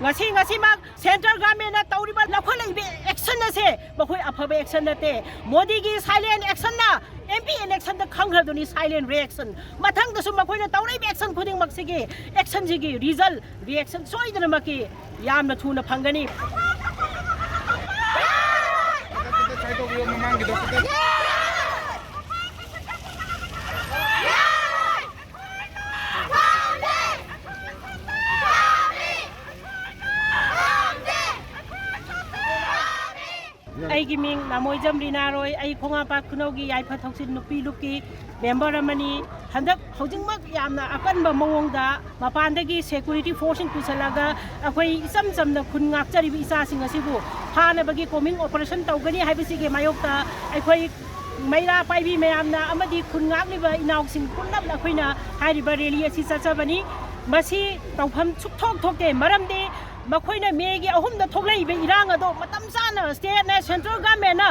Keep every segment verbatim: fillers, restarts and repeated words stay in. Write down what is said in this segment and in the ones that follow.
ꯉꯁꯤ ꯉꯁꯤꯃꯛ central governmentꯅ ꯇꯧꯔꯤꯕ, ꯂꯧꯈꯠꯂꯛꯏꯕ action ꯑꯁꯦ ꯃꯈꯣꯏ ꯑꯐꯕ action ꯅꯠꯇꯦ꯫ ꯃꯣꯗꯤꯒꯤ silent actionꯅ MP electionꯗ ꯈꯪꯈ꯭ꯔꯗꯨꯅꯤ, silent reaction꯫ ꯃꯊꯪꯗꯁꯨ ꯃꯈꯣꯏꯅ ꯇꯧꯔꯛꯏꯕ action ꯈꯨꯗꯤꯡꯃꯛꯁꯤꯒꯤ, actionꯁꯤꯒꯤ result, reaction ꯁꯣꯏꯗꯅꯃꯛꯀꯤ ꯌꯥꯝꯅ ꯊꯨꯅ ꯐꯪꯒꯅꯤ꯫ ꯑꯩꯒꯤ ꯃꯤꯡ ꯂꯥꯃꯣꯏꯖꯝ ꯔꯤꯅꯥ ꯔꯣꯏ꯫ ꯑꯩ ꯈꯣꯡꯉꯥꯝꯄꯥꯠ ꯈꯨꯅꯧꯒꯤ ꯌꯥꯏꯐ ꯊꯧꯁꯤꯜ ꯅꯨꯄꯤ ꯂꯨꯞꯀꯤ member ꯑꯃꯅꯤ꯫ ꯍꯟꯗꯛ ꯍꯧꯖꯤꯛꯃꯛ ꯌꯥꯝꯅ ꯑꯀꯟꯕ ꯃꯑꯣꯡꯗ ꯃꯄꯥꯟꯗꯒꯤ security forceꯁꯤꯡ ꯄꯨꯁꯜꯂꯒ ꯑꯩꯈꯣꯏ ꯏꯆꯝ ꯆꯝꯅ ꯈꯨꯟ ꯉꯥꯛꯆꯔꯤꯕ ꯏꯆꯥꯁꯤꯡ ꯑꯁꯤꯕꯨ ꯐꯥꯅꯕꯒꯤ combing operation ꯇꯧꯒꯅꯤ ꯍꯥꯏꯕꯁꯤꯒꯤ ꯃꯥꯌꯣꯛꯇ ꯑꯩꯈꯣꯏ ꯃꯩꯔꯥ ꯄꯥꯏꯕꯤ ꯃꯌꯥꯝꯅ ꯑꯃꯗꯤ ꯈꯨꯟ ꯉꯥꯛꯂꯤꯕ ꯏꯅꯥꯎꯁꯤꯡ ꯄꯨꯝꯅꯃꯛꯅ ꯑꯩꯈꯣꯏꯅ ꯍꯥꯏꯔꯤꯕ rally ꯑꯁꯤ ꯆꯠꯆꯕꯅꯤ꯫ ꯃꯁꯤ ꯇꯧꯐꯝ ꯁꯨꯛꯊꯣꯛ ꯊꯣꯛꯇꯦ, ꯃꯔꯝꯗꯤ ꯃꯈꯣꯏꯅ ꯃꯦꯒꯤ ꯑꯍꯨꯝꯗ ꯊꯣꯛꯂꯛꯏꯕ ꯏꯔꯥꯡ ꯑꯗꯣ ꯃꯇꯝ ꯆꯥꯅ stateꯅ, central governmentꯅ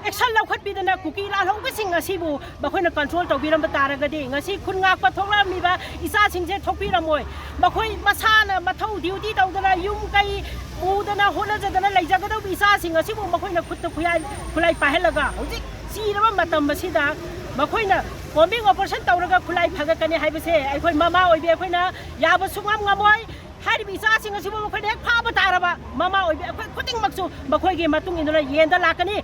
action ꯂꯧꯈꯠꯄꯤꯗꯅ ꯀꯨꯀꯤ ꯂꯥꯜꯍꯧꯕꯁꯤꯡ ꯑꯁꯤꯕꯨ ꯃꯈꯣꯏꯅ control ꯇꯧꯕꯤꯔꯝꯕ ꯇꯥꯔꯒꯗꯤ ꯉꯁꯤ ꯈꯨꯟ ꯉꯥꯛꯄ ꯊꯣꯛꯂꯛꯂꯝꯃꯤꯕ ꯏꯆꯥꯁꯤꯡꯁꯦ ꯊꯣꯛꯄꯤꯔꯝꯃꯣꯏ꯫ ꯃꯈꯣꯏ ꯃꯁꯥꯅ ꯃꯊꯧ duty ꯇꯧꯗꯅ ꯌꯨꯝ ꯀꯩ ꯄꯨꯗꯅ ꯍꯣꯠꯅꯖꯗꯅ ꯂꯩꯖꯒꯗꯧꯕ ꯏꯆꯥꯁꯤꯡ ꯑꯁꯤꯕꯨ ꯃꯈꯣꯏꯅ ꯈꯨꯠꯇ ꯈꯨꯠꯂꯥꯏ, ꯈꯨꯠꯂꯥꯏ ꯄꯥꯏꯍꯜꯂꯒ ꯍꯧꯖꯤꯛ ꯆꯤꯔꯕ ꯃꯇꯝ ꯑꯁꯤꯗ ꯃꯈꯣꯏꯅ combing operation ꯇꯧꯔꯒ ꯈꯨꯠꯂꯥꯏ ꯐꯒꯠꯀꯅꯤ ꯍꯥꯏꯕꯁꯦ ꯑꯩꯈꯣꯏ ꯃꯃꯥ ꯑꯣꯏꯕꯤ ꯑꯩꯈꯣꯏꯅ ꯌꯥꯕ ꯁꯨꯡꯉꯝ ꯉꯝꯃꯣꯏ꯫ ꯍꯥꯏꯔꯤꯕ ꯏꯆꯥꯁꯤꯡ ꯑꯁꯤꯕꯨ ꯃꯈꯣꯏꯅ ꯍꯦꯛ ꯐꯥꯕ ꯇꯥꯔꯕ ꯃꯃꯥ ꯑꯣꯏꯕꯤ ꯑꯩꯈꯣꯏ ꯈꯨꯗꯤꯡꯃꯛꯁꯨ ꯃꯈꯣꯏꯒꯤ ꯃꯇꯨꯡ ꯏꯟꯗꯨꯅ ꯌꯦꯟꯗ ꯂꯥꯛꯀꯅꯤ꯫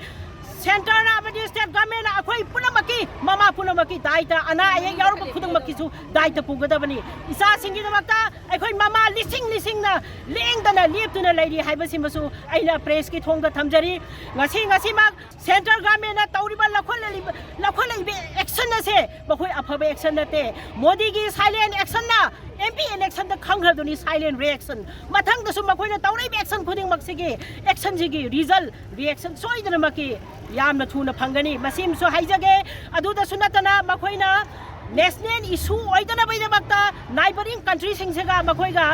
Centreꯅ ꯑꯃꯗꯤ state governmentꯅ ꯑꯩꯈꯣꯏ ꯄꯨꯝꯅꯃꯛꯀꯤ, ꯃꯃꯥ ꯄꯨꯝꯅꯃꯛꯀꯤ ꯗꯥꯏꯇ, ꯑꯅꯥ ꯑꯌꯦꯛ ꯌꯥꯎꯔꯕ ꯈꯨꯗꯤꯡꯃꯛꯀꯤꯁꯨ ꯗꯥꯏꯇ ꯄꯨꯒꯗꯕꯅꯤ꯫ ꯏꯆꯥꯁꯤꯡꯒꯤꯗꯃꯛꯇ ꯑꯩꯈꯣꯏ ꯃꯃꯥ ꯂꯤꯁꯤꯡ ꯂꯤꯁꯤꯡꯅ ꯂꯦꯡꯗꯅ ꯂꯦꯞꯇꯨꯅ ꯂꯩꯔꯤ ꯍꯥꯏꯕꯁꯤꯃꯁꯨ ꯑꯩꯅ pressꯀꯤ ꯊꯣꯡꯗ ꯊꯝꯖꯔꯤ꯫ ꯉꯁꯤ ꯉꯁꯤꯃꯛ central governmentꯅ ꯇꯧꯔꯤꯕ, ꯂꯧꯈꯠꯂꯛꯂꯤꯕ, ꯂꯧꯈꯠꯂꯛꯏꯕ action ꯑꯁꯦ ꯃꯈꯣꯏ ꯑꯐꯕ action ꯅꯠꯇꯦ꯫ ꯃꯣꯗꯤꯒꯤ silent actionꯅ MP electionꯗ ꯈꯪꯈ꯭ꯔꯗꯨꯅꯤ, silent reaction꯫ ꯃꯊꯪꯗꯁꯨ ꯃꯈꯣꯏꯅ ꯇꯧꯔꯛꯏꯕ action ꯈꯨꯗꯤꯡꯃꯛꯁꯤꯒꯤ, actionꯁꯤꯒꯤ result, reaction ꯁꯣꯏꯗꯅꯃꯛꯀꯤ ꯌꯥꯝꯅ ꯊꯨꯅ ꯐꯪꯒꯅꯤ꯫ ꯃꯁꯤꯃꯁꯨ ꯍꯥꯏꯖꯒꯦ꯫ ꯑꯗꯨꯗꯁꯨ ꯅꯠꯇꯅ ꯃꯈꯣꯏꯅ national issue ꯑꯣꯏꯗꯅꯕꯒꯤꯗꯃꯛꯇ neighbouring countryꯁꯤꯡꯁꯤꯒ ꯃꯈꯣꯏꯒ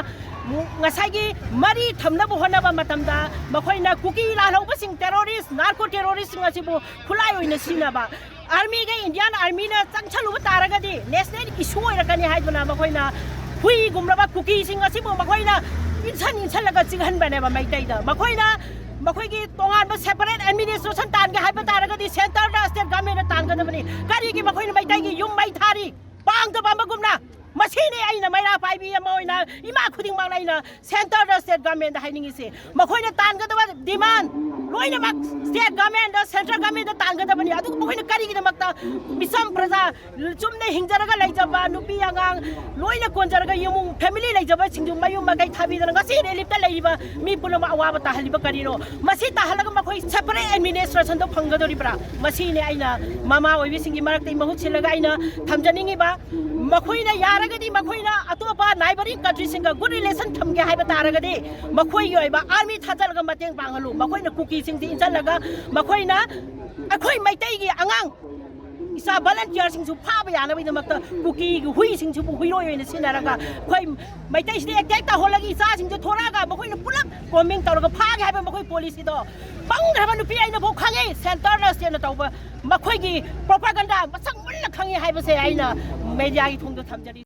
ꯉꯁꯥꯏꯒꯤ ꯃꯔꯤ ꯊꯝꯅꯕ ꯍꯣꯠꯅꯕ ꯃꯇꯝꯗ ꯃꯈꯣꯏꯅ ꯀꯨꯀꯤ ꯂꯥꯜꯍꯧꯕꯁꯤꯡ, terrorist, narco terroristꯁꯤꯡ ꯑꯁꯤꯕꯨ ꯈꯨꯠꯂꯥꯏ ꯑꯣꯏꯅ ꯁꯤꯖꯤꯟꯅꯕ꯫ Armyꯒ Indian Armyꯅ ꯆꯪꯁꯜꯂꯨꯕ ꯇꯥꯔꯒꯗꯤ national issue ꯑꯣꯏꯔꯛꯀꯅꯤ ꯍꯥꯏꯗꯨꯅ ꯃꯈꯣꯏꯅ ꯍꯨꯏꯒꯨꯝꯂꯕ ꯀꯨꯀꯤꯁꯤꯡ ꯑꯁꯤꯕꯨ ꯃꯈꯣꯏꯅ ꯏꯟꯁꯟ ꯏꯟꯁꯜꯂꯒ ꯆꯤꯛꯍꯟꯕꯅꯦꯕ ꯃꯩꯇꯩꯗ꯫ ꯃꯈꯣꯏꯅ ꯃꯈꯣꯏꯒꯤ ꯇꯣꯉꯥꯟꯕ separate administration ꯇꯥꯟꯒꯦ ꯍꯥꯏꯕ ꯇꯥꯔꯒꯗꯤ centre ꯗ state government ꯇ ꯇꯥꯟꯒꯗꯕꯅꯤ꯫ ꯀꯔꯤꯒꯤ ꯃꯈꯣꯏꯅ ꯃꯩꯇꯩꯒꯤ ꯌꯨꯝ ꯃꯩ ꯊꯥꯔꯤ? ꯄꯥꯡꯗꯕ ꯑꯃꯒꯨꯝꯅ꯫ ꯃꯁꯤꯅꯤ ꯑꯩꯅ ꯃꯩꯔꯥ ꯄꯥꯏꯕꯤ ꯑꯃ ꯑꯣꯏꯅ ꯏꯃꯥ ꯈꯨꯗꯤꯡꯃꯛꯅ ꯑꯩꯅ centre ꯗ state government ꯗ ꯍꯥꯏꯅꯤꯡꯉꯤꯁꯦ꯫ ꯃꯈꯣꯏꯅ ꯇꯥꯟꯒꯗꯕ demand ꯂꯣꯏꯅꯃꯛ state government ꯗ, central government ꯇ ꯇꯥꯟꯒꯗꯕꯅꯤ꯫ ꯑꯗꯨꯒ ꯃꯈꯣꯏꯅ ꯀꯔꯤꯒꯤꯗꯃꯛꯇ ꯃꯤꯆꯝ ꯄ꯭ꯔꯖꯥ ꯆꯨꯝꯅ ꯍꯤꯡꯖꯔꯒ ꯂꯩꯖꯕ ꯅꯨꯄꯤ ꯑꯉꯥꯡ ꯂꯣꯏꯅ ꯀꯣꯟꯖꯔꯒ ꯏꯃꯨꯡ family ꯂꯩꯖꯕꯁꯤꯡꯗꯨ ꯃꯌꯨꯝ ꯃꯀꯩ ꯊꯥꯕꯤꯗꯅ ꯉꯁꯤ relief ꯇ ꯂꯩꯔꯤꯕ ꯃꯤ ꯄꯨꯝꯅꯃꯛ ꯑꯋꯥꯕ ꯇꯥꯍꯜꯂꯤꯕ ꯀꯔꯤꯅꯣ? ꯃꯁꯤ ꯇꯥꯍꯜꯂꯒ ꯃꯈꯣꯏ separate administration ꯗꯣ ꯐꯪꯒꯗꯧꯔꯤꯕ꯭ꯔꯥ? ꯃꯁꯤꯅꯤ ꯑꯩꯅ ꯃꯃꯥ ꯑꯣꯏꯕꯤꯁꯤꯡꯒꯤ ꯃꯔꯛꯇ ꯃꯍꯨꯠ ꯁꯤꯜꯂꯒ ꯑꯩꯅ ꯊꯝꯖꯅꯤꯡꯉꯤꯕ꯫ ꯃꯈꯣꯏꯅ ꯌꯥꯔꯒꯗꯤ ꯃꯈꯣꯏꯅ ꯑꯇꯣꯞꯄ neighbouring country ꯁꯤꯡꯒ good relation ꯊꯝꯒꯦ ꯍꯥꯏꯕ ꯇꯥꯔꯒꯗꯤ ꯃꯈꯣꯏꯒꯤ ꯑꯣꯏꯕ army ꯊꯥꯖꯤꯜꯂꯒ ꯃꯇꯦꯡ ꯄꯥꯡꯍꯜꯂꯨ꯫ ꯃꯈꯣꯏꯅ ꯀꯨꯀꯤꯁꯤꯡꯁꯤ ꯏꯟꯁꯤꯜꯂꯒ ꯃꯈꯣꯏꯅ ꯑꯩꯈꯣꯏ ꯃꯩꯇꯩꯒꯤ ꯑꯉꯥꯡ ꯏꯆꯥ volunteer ꯁꯤꯡꯁꯨ ꯐꯥꯕ ꯌꯥꯅꯕꯒꯤꯗꯃꯛꯇ ꯀꯨꯀꯤꯒꯤ ꯍꯨꯏꯁꯤꯡꯁꯤꯕꯨ ꯍꯨꯏꯔꯣꯏ ꯑꯣꯏꯅ ꯁꯤꯖꯤꯟꯅꯔꯒ ꯑꯩꯈꯣꯏ ꯃꯩꯇꯩꯁꯤꯗ attack ꯇꯧꯍꯜꯂꯒ ꯏꯆꯥꯁꯤꯡꯁꯦ ꯊꯣꯔꯛꯑꯒ ꯃꯈꯣꯏꯅ ꯄꯨꯂꯞ combine ꯇꯧꯔꯒ ꯐꯥꯒꯦ ꯍꯥꯏꯕ ꯃꯈꯣꯏ policy ꯗꯣ ꯄꯪꯈ꯭ꯔꯕ ꯅꯨꯄꯤ ꯑꯩꯅꯐꯥꯎ ꯈꯪꯉꯤ꯫ Centre ꯗ state ꯅ ꯇꯧꯕ ꯃꯈꯣꯏꯒꯤ propaganda ꯃꯁꯛ ꯃꯨꯟꯅ ꯈꯪꯉꯤ ꯍꯥꯏꯕꯁꯦ ꯑꯩꯅ media ꯒꯤ ꯊꯣꯡꯗ ꯊꯝꯖꯔꯤ꯫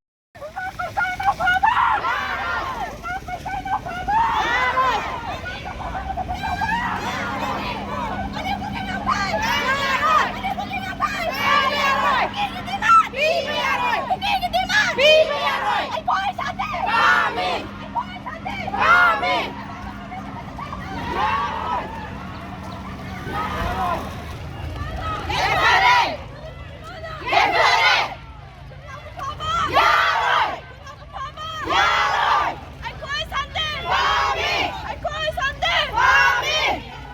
ꯌꯥꯔꯣꯏ! ꯌꯥꯔꯣꯏ! ꯑꯩꯈꯣꯏ ꯁꯟꯗꯦ! ꯄꯥꯝꯃꯤ! ꯑꯩꯈꯣꯏ ꯁꯟꯗꯦ! ꯄꯥꯝꯃꯤ!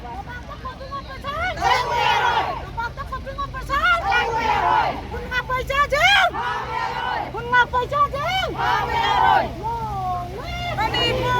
ꯂꯝꯄꯥꯛꯇ ꯀꯣꯠꯄꯤꯉꯣ ꯄ꯭ꯔꯁꯥꯟ! ꯆꯪꯕ ꯌꯥꯔꯣꯏ! ꯂꯝꯄꯥꯛꯇ ꯀꯣꯠꯄꯤꯉꯣ ꯄ꯭ꯔꯁꯥꯟ! ꯆꯪꯕ ꯌꯥꯔꯣꯏ! ꯈꯨꯟ ꯉꯥꯛꯄ ꯏꯆꯥꯁꯤꯡ! ꯈꯥꯝꯕ ꯌꯥꯔꯣꯏ! ꯈꯨꯟ ꯉꯥꯛꯄ ꯏꯆꯥꯁꯤꯡ! ꯈꯥꯝꯕ ꯌꯥꯔꯣꯏ! ꯃꯣꯡꯂꯦ! ꯃꯅꯤꯄꯨꯔ!